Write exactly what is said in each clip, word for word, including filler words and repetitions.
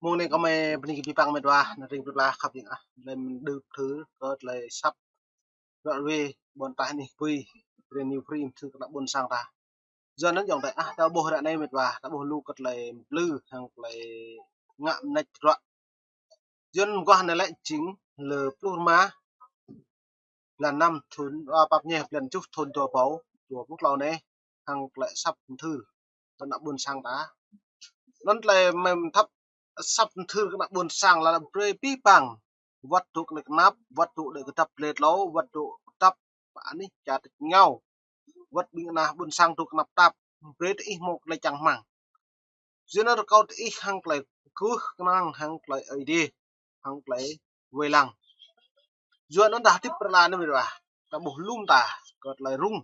Mông anai kâo mơi bơni kơ abih bang met wa, ană tring plơi pla khăp jing ah. Lĕ mơ̆n đưp thư kơ tơlơi săp ră ruai ƀôn taih anih bui, Brand New Free, thư kơ ană ƀôn sang ta. Yua anŭn yơh tơdah ta ƀuh ră anai met wa, ta ƀuh lu kơ tơlơi mplư hăng tơlơi ngă mơneč ruă. Yua anŭn mơguah anai lĕ jing lơ pluh rơma blan năm thun, a, pap ñe blan tơjuh thun dua rơbâo dua pluh klâo anai, hăng tơlơi săp mơthưr kơ ană ƀôn sang ta. Anŭn tơlơi mơ̆n thăp săp mơthưr kơ ană ƀôn sang lĕ brơi abih bang wơ̆t dŏ tơlơi kơnăp, wơ̆t dŏ tơlơi kơdăp lĕ tlâo, wơ̆t dŏ kơdăp anih čar tač rơngiao, wơ̆t ƀing ană ƀôn sang dŏ kơnăp tap, brơi tơ ih hmâo tơlơi čang rơmang. Yua anŭn rơkâo tơ ih hăng tơlơi kơkuh kơnang, hăng tơlơi Ơi Adai, hăng tơlơi wai lăng. Yua anŭn dah hơdip pơ ră anai met wa, ta ƀuh lŏm ta kơ tơlơi rŭng,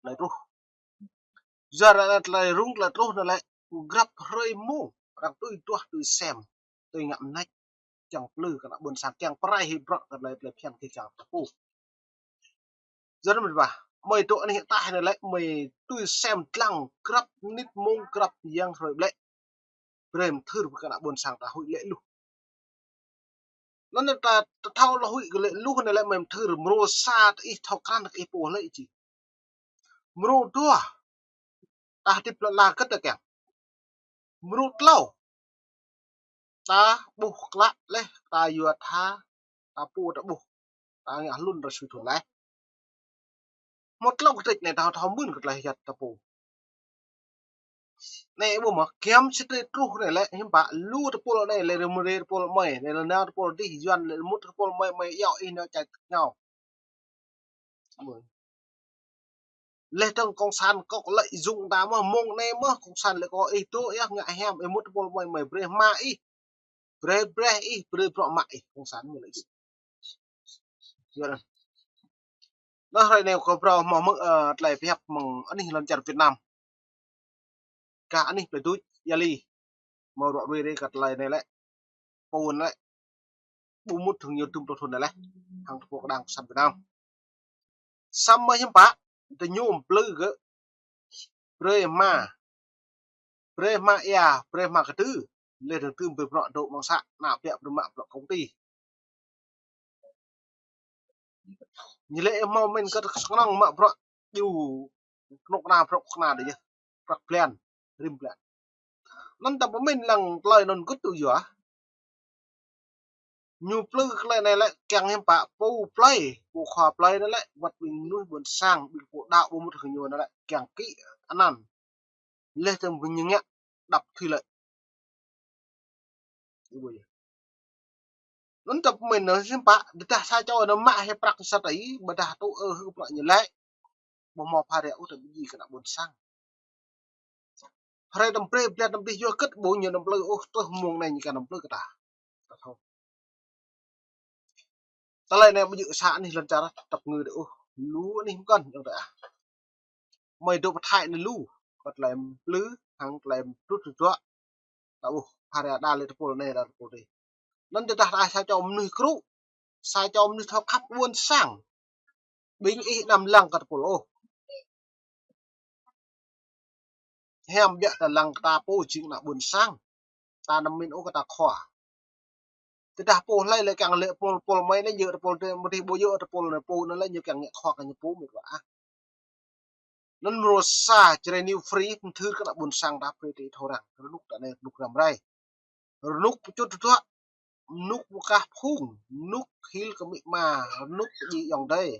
tơlơi truh. Yua anŭn tơlơi rŭng, tơlơi truh anai lĕ grăp hrơi mông arăng tui duah tui sem, tui ngă mơneč, kiăng mplư kơ ană ƀôn sang, kiăng pơrai hĭ bruă kơ tơlơi, tơlơi phiăn kơ kiăng ta pô. Yua anŭn met wa, mơi dŏ anih ataih anai lĕ mơi tui sem dlăng grăp mơnit mông, grăp yang hrơi ƀlĕ. Brơi mơthưr kơ ană ƀôn sang ta huĭ lĕ luh. Anŭn ta, ta thâo lŏ huĭ kơ lĕ luh anai lĕ mơi mơthưr. Mrô sa tơ ih thâo krăn kơ ih pô lĕ či. Mrô dua ta hơdip lŏ la kơt ta kiăng. Mrô tlâo ta ƀuh klă leh, ta yua tha, ta pô ta ƀuh, ta ngă hlŭn ta sui thun leh. Mơ̆ tlâo kơtrĕč anai ta thâo mưn kơ tơlơi hơjăt ta pô. Anai ƀuh mơ̆, giăm sĭt tơlơi truh anai lĕ hiư̆m pă, lu tơpul anai lĕ rơmơrê tơpul mơi, anai lĕ nao tơpul dih, Yuan lĕ mŭt tơpul mơi, mơi iâu ih nao čar tač rơngiao. Leh dơ̆ng cộng sản kŏ lợi dụng ta mơ̆, mông anai mơ̆, cộng sản lĕ kơ ih dŏ yơh ngă hiam, ih mŭt tơpul mơi, mơi brơi hmua ih. Brơi, brơi ih, brơi bruă mă ih, cộng sản ñu lợi dụng. Yua anŭn. Anŭn hrơi anai kâo phrâo hmâo mơ̆ng, ơ, tơlơi pơhiăp mơ̆ng anih lŏn čar Việt Nam. Kah anih plơi Đuč, Ia Li. Hmâo ră ruai rai kơ tơlơi anai lĕ. Pô anai lĕ ƀu mŭt hăng ñu dŭm pluh thun anai leh, hăng tơpul kơđang cộng sản Việt Nam. Samơ̆ hiư̆m pă, tơ ñu mplư gơ̆ brơi hmua, brơi hmua ia, brơi hmua kơdư, leh dơ̆ng tơm brơi bruă dŏ mơ̆ng să, ană ƀiă brơi mă bruă công ty. Ñu lĕ hmâo mơ̆n kơ tơkơnơ̆ng mă bruă djru kơnuk kơna, bruă kơnuk kơna đôč yơh. Prăk blan, rĭm blan. Anŭn ta pơmĭn lăng tơlơi anŭn gơ̆t tui yua. Ñu mplư kơ tơlơi anai lĕ kiăng hiư̆m pă pô plơi, pô khua plơi anai lĕ, wơ̆t ƀing mơnuih ƀôn sang, ƀing pô đaŏ ƀu mŭt hăng ñu anai lĕ kiăng kĭ anăn. Leh dơ̆ng ƀing ñu ngă đăp thùy lợi. Anŭn ta pơmĭn anŭn hiư̆m pă, tơdah sa čô anŭn mă hĭ prăk sat ih, ƀôdah tŭ ư hư prăk ñu lĕ. Ƀu hmâo phara ôh ta ƀu djơ̆ kơ ană ƀôn sang. Hrơi anăm brơi blan anăm dih yua kơ̆t ƀu ñu anăm mplư ôh, truh mông anai ñu kiăng anăm mplư kơ ta. Ta thâo. Tơlơi anai ƀu djơ̆ sa anih lŏn čar tăp ngư đôč ôh. Lu anih mơkăn yơh ta ah. Mơi dŏ pơthai anai lu. Kơ tơlơi mplư, hăng tơlơi mtrŭt tơdruă. Ta ƀuh, phara đa lĕ tơpul anai đa tơpul adih. Anŭn tơdah ta sa čô mơnuih krŭ, sa čô mơnuih thâo khăp ƀôn sang. Ƀing ih anăm lăng kơ tơpul ôh. Hiam biă ta lăng kơ ta pô jing ană ƀôn sang. Ta anăm mĭn ôh kơ ta khua. Tơdah pô hlơi lĕ kiăng lĕ tơpul, tơpul mơi anai djơ̆ tơpul, tơpul adih ƀu djơ̆ tơpul anai pô anŭn lĕ ñu kiăng ngă khua kơ ñu pô met wa ah. Anŭn mrô sa Jrai New Free mơthưr kơ ană ƀôn sang ta brơi tơ ih thâo răng. Rơnŭk ta anai rơnŭk răm rai. Rơnŭk pơčut tơdruă. Rơnŭk pơkah phung. Rơnŭk hil kơ amĭ ama. Rơnŭk pơdjai ayŏng adơi.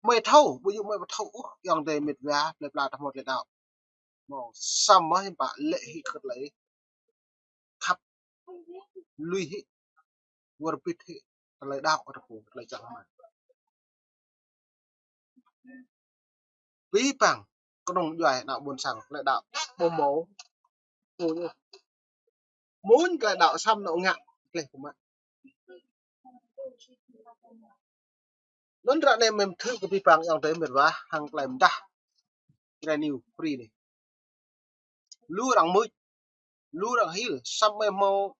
Mơi thâo, ƀu djơ̆ mơi ƀu thâo ôh, ayŏng adơi met wa, plơi pla ta hmâo tơlơi đaŏ. Hmâo samơ̆ hiư̆m pă lĕ hĭ kơ tơlơi khăp lui hĭ, wơr bĭt hĭ tơlơi đaŏ kơ ta pô, tơlơi čang rơmang. Abih bang kơnung djuai ană ƀôn sang tơlơi đaŏ ƀu hmâo. Ôh, mơ̆n tơlơi đaŏ samơ̆ anŏ ngă, tơlơi pơmă. Anŭn ră anai mơi mơthưr kơ abih bang ayŏng adơi met wa hăng tơlơi mơdah Jrai New Free anai. Lu arăng mưč, lu arăng hil, samơ̆ mơi hmâo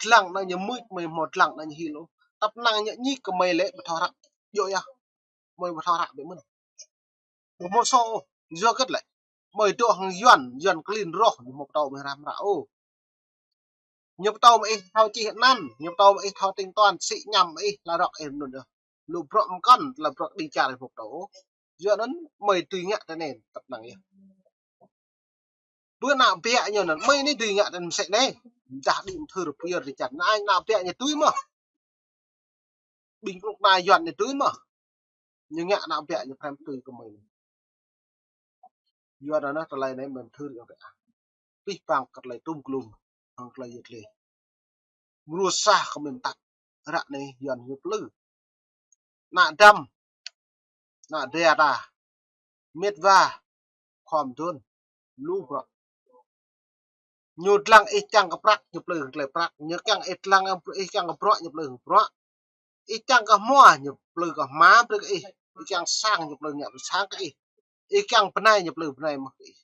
dlăng ană ñu mưč, mơi hmâo dlăng ană ñu hil ôh. Tăp năng ñu ñik kơ mơi lĕ ƀu thâo hră. Djơ̆ yơh. Mơi ƀu thâo hră biă mơ̆n. Ƀu hmâo sô ôh. Yua kơ̆t lĕ. Mơi dŏ hăng Yuan, Yuan klin rŏh, ñu mơ̆ pơtô mơi hrăm hră ôh. Ñu pơtô mơi ih thâo čih anăn, ñu pơtô mơi ih thâo tính toán, sĭ ñăm mơi ih, la rŏk ih mơnŭn yơh. Lu bruă mơkăn, la bruă đĭ čar ih mơ̆ pơtô ôh. Yua anŭn mơi dưi ngă tơ anai, tăp năng yơh. Bơ ană biă ñu anŭn, mơi anai dưi ngă tơ anai mơsĕ anai. Dah đĭ mơthưr pơyơr đĭ čar, ană, ană biă ñu dưi mơ̆. Ƀing kơnuk kơna Yuan ñu dưi mơ̆. Ñu ngă ană biă ñu phrăm tui kơ mơi. Yua anŭn tơlơi anai mơi mơthưr yơh. Pih pang kơ tơlơi tum klum, hăng tơlơi yơh tơlơi. Mrô sa kơ mơi mơtă, ră anai Yuan ñu plư. Ană Dăm, ană Dea ta, mĕt wa, khom dun, lu bruă. Ñu dlăng ih kiăng kơ prăk, ñu plư kơ tơlơi prăk. Ñu kiăng ih dlăng ih kiăng kơ bruă, ñu plư kơ bruă. Ih kiăng kơ hmua, ñu plư kơ hmua brơi kơ ih. Ih kiăng sang, ñu plư ngă brơi sang kơ ih. Ih kiăng bơnai, ñu plư bơnai mơ̆ kơ ih.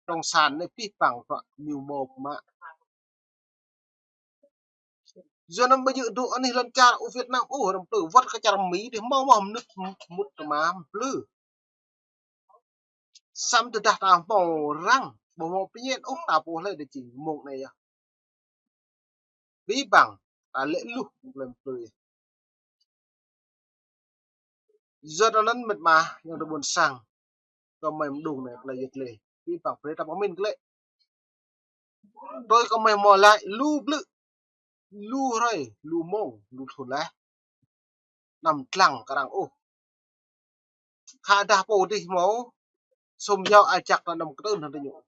Trong san anai pih pang bruă mơ̆ mơ̆ mă. Yua anŭn ƀu djơ̆ dŏ anih lŏn čar ôh Việt Nam ôh, arăng plư wơ̆t kơ čar Mi dih hmâo mơ̆ mơnŭt mŭt tơma plư. Samơ̆ tơdah ta hmâo răng, ƀu hmâo pơñen ôh ta pô hlơi đe čing mông anai yơh. Pih pang, ta lĕ luh, plư plư yơh. Yua anŭn mĕt wa, ayŏng adơi ƀôn sang, kơ mơi mơđung anai, tơlơi yơh tơlơi. Pih pang, brơi ta pơmĭn glaĭ. Tui kơ mơi hmâo laĭ, lu blư̆, lu hrơi, lu mông, lu thun laih. Anăm dlăng kơ arăng ôh. Khă dah pô dih hmâo, sum yua ajăk ta anăm kơtưn hăng tơñu.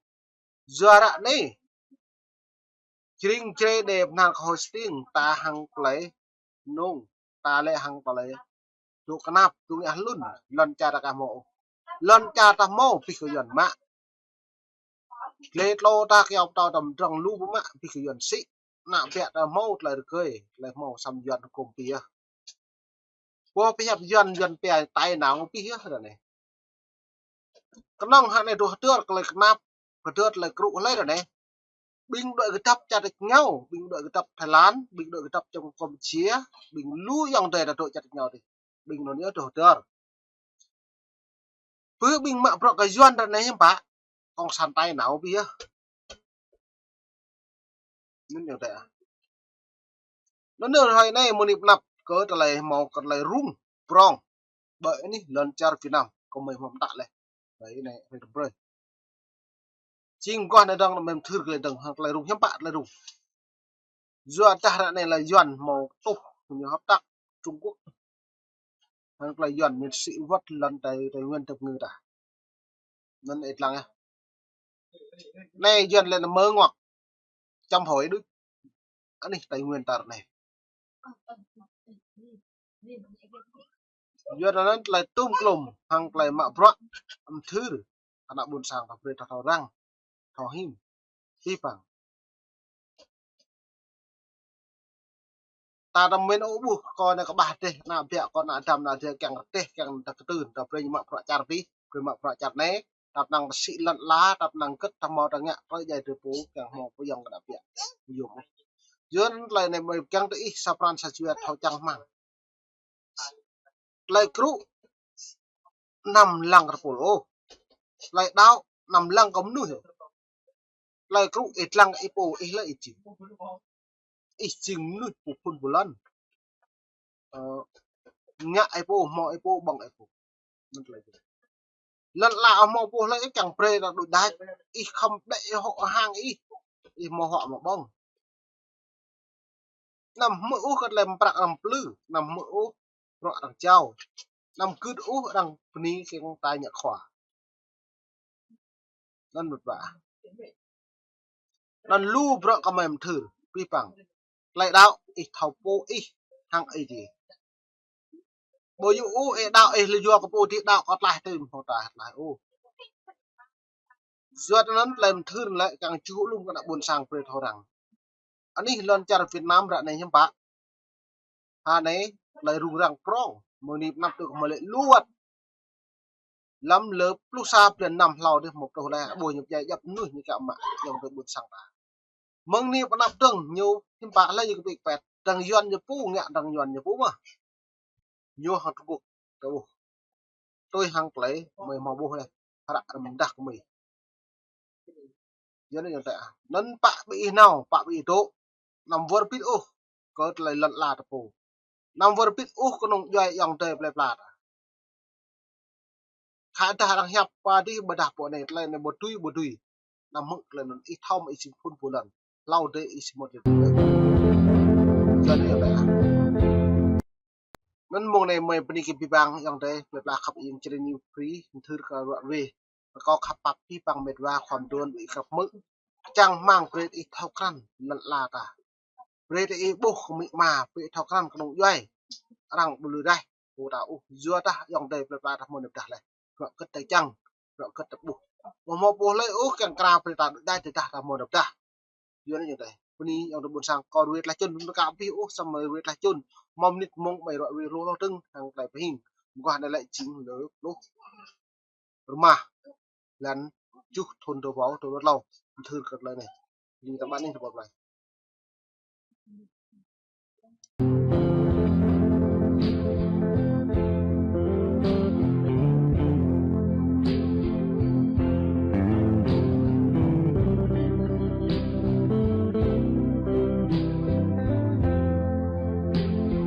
Yua ră anai, jring jre đe bơnal kơ hôi sting, ta hăng tơlơi nung, ta lĕ hăng tơlơi dŏ kơnap, dŏ ngă hlŭn, lŏn čar ta ka hmâo. Lŏn čar ta hmâo, pih kơ Yuan mă. Tơlơi tlô ta kiaŏ pơtâo ta mơdrŏng lu pơmă, pih kơ Yuan sĭ. Ană biă ta hmâo tơlơi rơgơi, tơlơi hmâo samơ̆ Yuan hơkôm pih yơh. Boh pơhiăp Yuan, Yuan pia tai nao pih yơh ră anai. Kơnơ̆ng hă anai dŏ hơdơr tơlơi kơnap, hơdơr tơlơi krŭ hlơi ră anai. Ƀing dŏ gơdăp čar tač rơngiao, ƀing dŏ gơdăp Thái Lan, ƀing dŏ gơdăp čar Campuchia, ƀing lu ayŏng adơi ta dŏ čar tač rơngiao dih. Ƀing anŭn yơh dŏ hơdơr. Bơ ƀing mă bruă kơ Yuan ră anai hiư̆m pă, kông san tai nao pih yơh. Anŭn yơh tơ. Anŭn yơh hrơi anai mơni pơnăp kơ tơlơi hmâo kơ tơlơi rŭng prong. Ƀơi anih lŏn čar Việt Nam, kơ mơi hmâo mơtă laih. Ƀơi anai hrơi tơbrơi. Jing mơguah anai dơ̆ng, mơi mơthưr glaĭ dơ̆ng, hăng tơlơi rŭng hiư̆m pă tơlơi rŭng. Yua dah ră anai la Yuan hmâo tuh ñu hợp tác Trung Quốc. Hăng tơlơi Yuan ñu sĭ wơ̆t lŏn Tây, Tây Nguyên tơpơngư ta. Anŭn ih lăng yơh. Anai Yuan lĕ mơ̆ ngŏk. Čăm hơi đôč. Anih Tây Nguyên ta ră anai. Yua anŭn tơlơi tum klum, hăng tơlơi mă bruă, mơthưr, kơ ană ƀôn sang ta brơi ta thâo răng, thâo him, pih pang. Ta đăm mĭn ôh ƀuh, kơ anai kơƀah dêh, ană biă kơ ană Dăm, ană Dea kiăng dêh, kiăng ta kơtưn, ta brơi ñu mă bruă čar pih, brơi mă bruă čar anai, ta pơnăng ta sĭ lŏn ala, ta pơnăng gĕt, ta hmâo ta ngă, tơlơi djai drơi pô, kiăng hmâo pơyơ̆ng kơ ană biă, yôm. Yua anŭn tơlơi anai mơi kiăng tơ ih, sa pran sa jua thâo čang hmang. Tơlơi krŭ anăm lăng kơ tơpul ôh. Tơlơi đaŏ anăm lăng kơ mơnuih ôh. Tơlơi krŭ ih lăng kơ ih pô, ih lĕ ih jing. Ih jing mơnuih pô phŭn pô lŏn. Ơ, ngă ih pô, hmâo ih pô, ƀơ̆ng ih pô. Anŭn tơlơi krŭ. Lŏn ala hmâo pô hlơi ih kiăng brơi ta đôč đač. Ih khŏm đĕ ih hŏk hăng ih. Ih hmâo hŏk hmâo ƀơ̆ng. Anăm hmư̆ ôh kơ tơlơi mơprăk arăng plư, anăm hmư̆ ôh bruă arăng jao, anăm gưt ôh arăng bơni kiăng ta ngă khua. Anŭn mơ̆ ƀă. Anŭn lu bruă kơ mơi mơthưr, pih pang. Tơlơi đaŏ, ih thâo pô ih, hăng Ơi Adai. Ƀu djơ̆ ôh, ih đaŏ, ih lĕ yua kơ pô dih đaŏ kơ tlaih tơm hŏ ta tlaih ôh. Yua anŭn tơlơi mơthưr lĕ kiăng čuh lŏm kơ ană ƀôn sang brơi thâo răng. Anih lŏn čar Việt Nam ră anai hiư̆m pă. Hă anai, tơlơi rŭng răng prong, mơni pơnăp tơ̆ kơ mơi lĕ lu wơ̆t. Lăm lơ pluh sa blan năm hlâo dih mơ̆ pơtô laih, ƀuh ñu pơdjai djăp mơnuih ñu kiăng mă, ayŏng adơi ƀôn sang ta. Mơ̆ng anai pơnăp dơ̆ng ñu hiư̆m pă laih ñu kơ pĭ kơpet. Dăng Yuan ñu pô, ngă dăng Yuan ñu pô mơ̆. Ñu hăng Trung Quốc, tơ ƀuh. Tui hăng tơlơi mơi hmâo ƀuh laih. Hră rơmdah kơ mơi. Yua anŭn ayŏng adơi ah. Anŭn pă ƀing ih nao, pă ƀing ih dŏ. Anăm wơr bĭt ôh kơ tơlơi lŏn ala ta pô. Anăm wơr bĭt ôh kơnung djuai ayŏng adơi plơi pla ta. Khă dah arăng hiăp pă dih ƀôdah pô anai tơlơi anai ƀu dưi, ƀu dưi. Anăm hmư̆ tơlơi anŭn, ih thâo mơ̆ ih či phun pô lŏn. Hlâo dih ih či mŭt dih. Yua anŭn ayŏng adơi ah. Anŭn mông anai mơi bơni kơ abih bang ayŏng adơi plơi pla khăp ing črê ñu free, mthưr kơ ruă ruê. Rơkâo khăp pap abih bang met wa khua mduôn ƀing ih khăp hmư̆. Čang rơmang brơi ih thâo krăn lŏn ala ta. Brơi ih ƀuh kơ amĭ ama, brơi ih thâo krăn kơnung djuai. Arăng ƀu lui raih pô ta ôh, yua dah ayŏng adơi plơi pla ta hmâo nao pơdah laih. Bruă kơ̆t ta čang, bruă kơ̆t ta ƀuh. Ƀu hmâo pô hlơi ôh kiăng kra brơi ta đuaĭ đač tơdah ta hmâo nao pơdah. Yua anŭn ayŏng adơi. Bơni ayŏng adơi ƀôn sang kơ ruet lah čun, anŭn kơ abih ôh, samơ̆ ruet lah čun. Hmâo mơnit mông mơi ruă ruê hloh hloh dơ̆ng hăng tơlơi pơhing. Mơguah anai lĕ jing lơ pluh rơma blan tơjuh thŭn dua rơbâo dua pluh klâo. Mthưr kơ tơlơi anai. Bơni tơpă anai tơpă plơi.